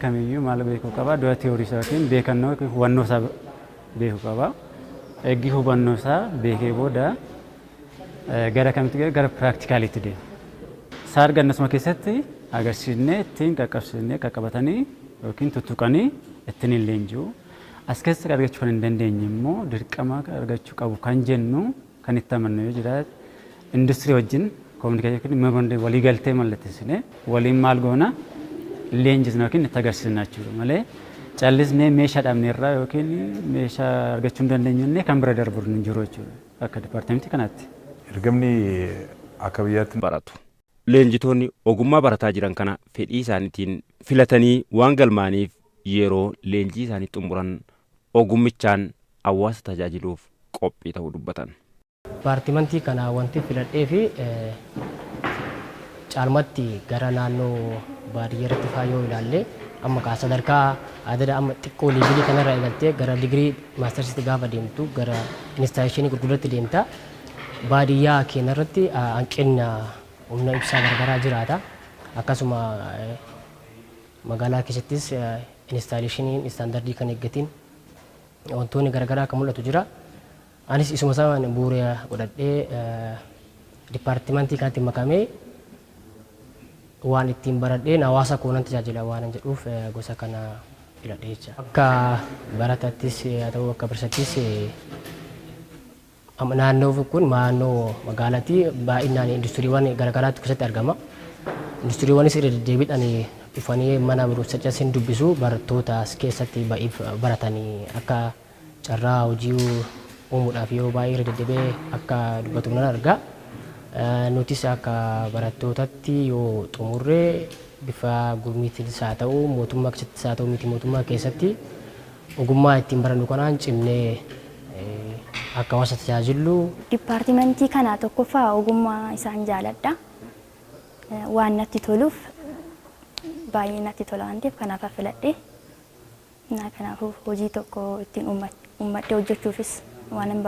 Kamiyyuu maal beekuu qaba? Dura tiyoorii isaa yookiin beekannoo yookiin hubannoo isaa beekuu qaba. Eeggi hubannoo isaa beekee booda gara kamitti gara piraktikaaliitti deema. Isaa argannu keessatti agarsiisnee ittiin qaqqabsiisnee qaqqabatanii yookiin tuttuqanii ittiin hin leenji'u. As keessatti argachuu kan hin dandeenye immoo dirqama argachuu qabu kan jennu kan itti amannu yoo jiraate industirii wajjin koominikeeshinii walii galtee mallatteessinee waliin maal goona leenjisna yookiin itti agarsiisna jechuudha malee callisnee meeshaa dhabneerraa yookiin meeshaa argachuu hin dandeenye kan bira darbu hin jiru jechuudha akka dipaartimentii kanaatti. Ergamni akka biyyaatti baratu. Leenjitoonni ogummaa barataa jiran kana fedhii isaaniitiin filatanii waan galmaaniif yeroo leenjii isaanii xumuran ogummichaan hawaasa tajaajiluuf qophii ta'uu dubbatan. Dipaartimentii kana wanti filadhee fi caalmatti gara naannoo baadiyyaa irratti faa yoo ilaalle amma kaa sadarkaa adada amma xiqqoo leevilii kanarraa eegaltee gara digirii maastarsiitti gaafa deemtu gara inistaayishinii gurguddaatti deemta. Baadiyyaa keenya irratti hanqina humna ibsaa garagaraa jiraata. Akkasuma magaalaa keessattis inistaayishiniin istaandardii kan eeggatiin wantoonni garagaraa kan mul'atu jira. Anis isuma isaan bu'uura godhadhee dipaartimentii kanatti makamee waan ittiin baradheen hawaasa koo nan tajaajila waan jedhuuf gosa kana filadhee jecha. Akka baratattis haa ta'u akka barsiisattis naannoo kun naannoo magaalaatti baay'inaan industiriiwwan garagaraatu keessatti argama. Industiriiwwanis irra deddeebiidhaan dhufanii mana barumsaa hin dubbisu barattoota as keessatti baratanii akka carraa hojii uumuudhaaf yeroo baay'ee irra deddeebi'ee akka dubbatu nan arga. Nutis akka barattootatti yoo xumurree bifa gurmiitiinis haa ta'u mootummaa keessattis haa ta'u miti mootummaa keessatti ogummaa ittiin barannu kanaan cimnee akka hawaasa tajaajillu. Dipaartimentii kana tokkoffaa ogummaa isaan jaaladha. Waan natti toluuf baay'ee natti tola waan ta'eef kanaaf filadhe. Kanaafuu hojii tokko ittiin uummadhee hojjechuufis waan hin